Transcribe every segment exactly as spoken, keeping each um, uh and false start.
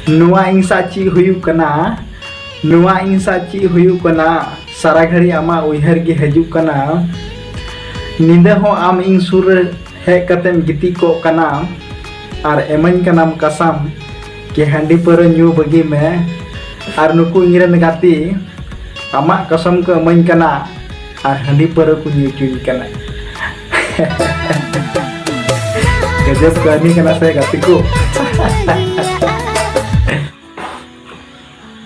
ᱱᱚᱣᱟ ᱤᱧ ᱥᱟᱶ ᱪᱮᱫ ᱦᱩᱭᱩᱜ ᱠᱟᱱᱟ? ᱱᱚᱣᱟ ᱤᱧ ᱥᱟᱶ ᱪᱮᱫ ᱦᱩᱭᱩᱜ ᱠᱟᱱᱟ? ᱥᱟᱨᱟ ᱜᱷᱟᱹᱲᱤ ᱟᱢᱟᱜ ᱩᱭᱦᱟᱹᱨ ᱜᱮ ᱦᱤᱡᱩᱜ ᱠᱟᱱᱟ᱾ ᱧᱤᱫᱟᱹ ᱦᱚᱸ ᱟᱢ ᱤᱧ ᱥᱩᱨ ᱨᱮ ᱦᱮᱡ ᱠᱟᱛᱮᱢ ᱜᱤᱛᱤᱡ ᱠᱚᱜ ᱠᱟᱱᱟ ᱟᱨ ᱮᱢᱟᱹᱧ ᱠᱟᱱᱟᱢ ᱠᱟᱥᱟᱢ ᱠᱤ ᱦᱟᱺᱰᱤ ᱯᱟᱹᱣᱨᱟᱹ ᱧᱩ ᱵᱟᱹᱜᱤ ᱢᱮ, ᱟᱨ ᱱᱩᱠᱩ ᱤᱧᱨᱮᱱ ᱜᱟᱛᱮ ᱟᱢᱟᱜ ᱠᱟᱥᱟᱢ ᱠᱚ ᱮᱢᱟᱹᱧ ᱠᱟᱱᱟ ᱟᱨ ᱦᱟᱺᱰᱤ ᱯᱟᱹᱣᱨᱟᱹ ᱠᱚ ᱧᱩ ᱦᱚᱪᱚᱧ ᱠᱟᱱᱟ᱾ ᱜᱟᱡᱟᱵ ᱠᱟᱹᱦᱱᱤ ᱠᱟᱱᱟ ᱥᱮ ᱜᱟᱛᱮ ᱠᱚ᱾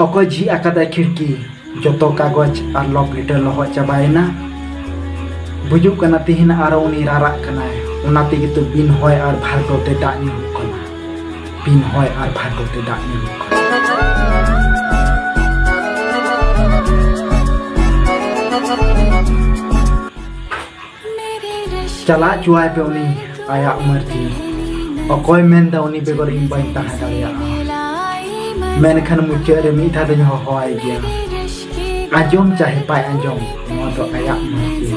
ᱚᱠᱚᱭ ᱡᱷᱤᱡ ᱟᱠᱟᱫᱟᱭ ᱠᱷᱤᱲᱠᱤ? ᱡᱚᱛᱚ ᱠᱟᱜᱚᱡᱽ ᱟᱨ love letter ᱞᱚᱦᱚᱫ ᱪᱟᱵᱟᱭᱮᱱᱟ᱾ ᱵᱩᱡᱩᱜ ᱠᱟᱱᱟ ᱛᱤᱦᱤᱧ ᱟᱨᱚ ᱩᱱᱤ ᱨᱟᱨᱟᱜ ᱠᱟᱱᱟᱭ, ᱚᱱᱟ ᱛᱮᱜᱮ ᱛᱚ ᱵᱤᱱ ᱦᱚᱭ ᱟᱨ ᱵᱷᱟᱨᱰᱚ ᱛᱮ ᱫᱟᱜ ᱧᱩᱨᱩᱜ ᱠᱟᱱᱟ᱾ ᱵᱤᱱ ᱦᱚᱭ ᱟᱨ ᱵᱷᱟᱨᱰᱚ ᱛᱮ ᱫᱟᱜ ᱧᱩᱨᱩᱜ ᱠᱟᱱᱟ᱾ ᱪᱟᱞᱟᱜ ᱪᱚᱣᱟᱭ ᱯᱮ ᱩᱱᱤ ᱟᱭᱟᱜ ᱢᱟᱹᱨᱡᱤ᱾ ᱚᱠᱚᱭ ᱢᱮᱱᱫᱟ ᱩᱱᱤ ᱵᱮᱜᱚᱨ ᱤᱧ ᱵᱟᱹᱧ ᱛᱟᱦᱮᱸ ᱫᱟᱲᱮᱭᱟᱜᱼᱟ? ᱢᱮᱱᱠᱷᱟᱱ ᱢᱩᱪᱟᱹᱫ ᱨᱮ ᱢᱤᱫ ᱫᱷᱟᱣ ᱫᱚᱧ ᱦᱚᱦᱚᱣᱟᱭ ᱜᱮᱭᱟ᱾ ᱟᱸᱡᱚᱢ ᱪᱟᱦᱮ ᱵᱟᱭ ᱟᱸᱡᱚᱢ, ᱱᱚᱣᱟ ᱫᱚ ᱟᱭᱟᱜ ᱢᱟᱹᱨᱡᱤ᱾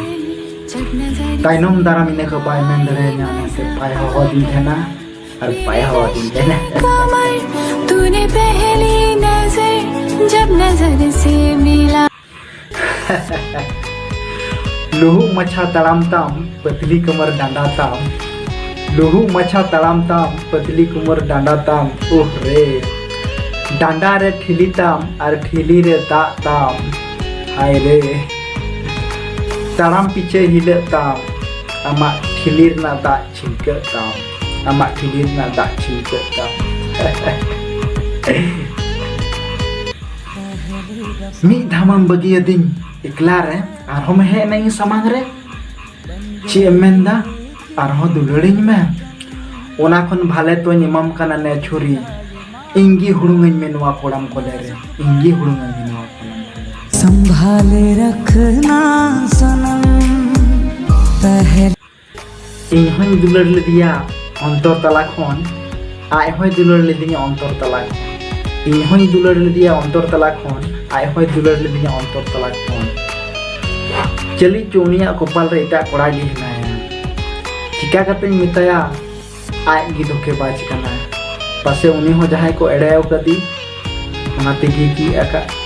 ᱛᱟᱭᱱᱚᱢ ᱫᱟᱨᱟᱢ ᱤᱱᱟᱹ ᱠᱚ ᱵᱟᱭ ᱢᱮᱱ ᱫᱟᱲᱮᱭᱟᱹᱧᱟ, ᱚᱱᱟᱛᱮ ᱵᱟᱭ ᱦᱚᱦᱚᱣᱟᱫᱤᱧ ᱛᱟᱦᱮᱱᱟ ᱟᱨ ᱵᱟᱭ ᱦᱚᱦᱚᱣᱟᱫᱤᱧ ᱛᱟᱦᱮᱱᱟ᱾ कमर, तूने पहली नजर जब नजर से मिला। ᱞᱩᱦᱩᱜ ᱢᱟᱪᱷᱟ ᱛᱟᱲᱟᱢ ᱛᱟᱢ, ᱯᱟᱹᱛᱞᱤ ᱠᱚᱢᱚᱨ ᱰᱟᱸᱰᱟ ᱛᱟᱢ᱾ ᱞᱩᱦᱩᱜ ᱢᱟᱪᱷᱟ ᱛᱟᱲᱟᱢ ᱛᱟᱢ, ᱯᱟᱹᱛᱞᱤ ᱠᱚᱢᱚᱨ ᱰᱟᱸᱰᱟ ᱛᱟᱢ᱾ ᱩᱦ ᱨᱮ, ᱰᱟᱸᱰᱟ ᱨᱮ ᱴᱷᱤᱞᱤ ᱛᱟᱢ ᱟᱨ ᱴᱷᱤᱞᱤ ᱨᱮ ᱫᱟᱜ ᱛᱟᱢ᱾ ᱦᱟᱭ ᱨᱮ, ᱛᱟᱲᱟᱢ ᱯᱤᱪᱷᱟᱹ ᱦᱤᱞᱟᱹᱜ ᱛᱟᱢ, ᱟᱢᱟᱜ ᱴᱷᱤᱞᱤ ᱨᱮᱱᱟᱜ ᱫᱟᱜ ᱪᱷᱤᱞᱠᱟᱹᱜ ᱛᱟᱢ, ᱟᱢᱟᱜ ᱴᱷᱤᱞᱤ ᱨᱮᱱᱟᱜ ᱫᱟᱜ ᱪᱷᱤᱞᱠᱟᱹᱜ ᱛᱟᱢ᱾ ᱢᱤᱫ ᱫᱷᱟᱣᱮᱢ ᱵᱟᱹᱜᱤᱭᱟᱹᱫᱤᱧ ᱮᱠᱞᱟ ᱨᱮ, ᱟᱨᱦᱚᱸᱢ ᱦᱮᱡ ᱮᱱᱟ ᱤᱧ ᱥᱟᱢᱟᱝ ᱨᱮ᱾ ᱪᱮᱫ ᱮᱢ ᱢᱮᱱᱫᱟ? ᱟᱨᱦᱚᱸ ᱫᱩᱞᱟᱹᱲᱤᱧ ᱢᱮ᱾ ᱚᱱᱟ ᱠᱷᱚᱱ ᱵᱷᱟᱞᱮ ᱛᱚᱧ ᱮᱢᱟᱢ ᱠᱟᱱᱟ ᱱᱮ ᱪᱷᱩᱨᱤ᱾ ᱤᱧ ᱜᱮ ᱦᱩᱲᱩᱝᱟᱹᱧ ᱢᱮ ᱱᱚᱣᱟ ᱠᱚᱲᱟᱢ ᱠᱚᱞᱮ ᱨᱮ, ᱤᱧ ᱜᱮ ᱦᱩᱲᱩᱝᱟᱹᱧ ᱢᱮ ᱱᱚᱣᱟ ᱠᱚᱲᱟᱢ ᱠᱚᱞᱮ ᱨᱮ᱾ संभाले रखना सनम, पहले ᱤᱧ ᱦᱚᱸᱧ ᱫᱩᱞᱟᱹᱲ ᱞᱮᱫᱮᱭᱟ ᱚᱱᱛᱚᱨ ᱛᱟᱞᱟ ᱠᱷᱚᱱ, ᱟᱡ ᱦᱚᱸᱭ ᱫᱩᱞᱟᱹᱲ ᱞᱮᱫᱤᱧᱟ ᱚᱱᱛᱚᱨ ᱛᱟᱞᱟ ᱠᱷᱚᱱ᱾ ᱤᱧ ᱦᱚᱸᱧ ᱫᱩᱞᱟᱹᱲ ᱞᱮᱫᱮᱭᱟ ᱚᱱᱛᱚᱨ ᱛᱟᱞᱟ ᱠᱷᱚᱱ, ᱟᱡ ᱦᱚᱸᱭ ᱫᱩᱞᱟᱹᱲ ᱞᱮᱫᱤᱧᱟ ᱚᱱᱛᱚᱨ ᱛᱟᱞᱟ ᱠᱷᱚᱱ᱾ ᱪᱟᱹᱞᱤ ᱪᱚ ᱩᱱᱤᱭᱟᱜ ᱠᱚᱯᱟᱞ ᱨᱮ ᱮᱴᱟᱜ ᱠᱚᱲᱟ ᱜᱮ ᱦᱮᱱᱟᱭᱟ᱾ ᱪᱤᱠᱟ ᱠᱟᱛᱮᱧ ᱢᱮᱛᱟᱭᱟ, ᱟᱡ ᱜᱮ ᱫᱷᱳᱠᱮᱵᱟᱡᱽ ᱠᱟᱱᱟᱭ᱾ ᱯᱟᱥᱮ ᱩᱱᱤ ᱦᱚᱸ ᱡᱟᱦᱟᱸᱭ ᱠᱚ ᱮᱲᱮ ᱟᱠᱟᱫᱮ, ᱚᱱᱟ ᱛᱮᱜᱮ ᱪᱮᱫ ᱟᱠᱟᱫ᱾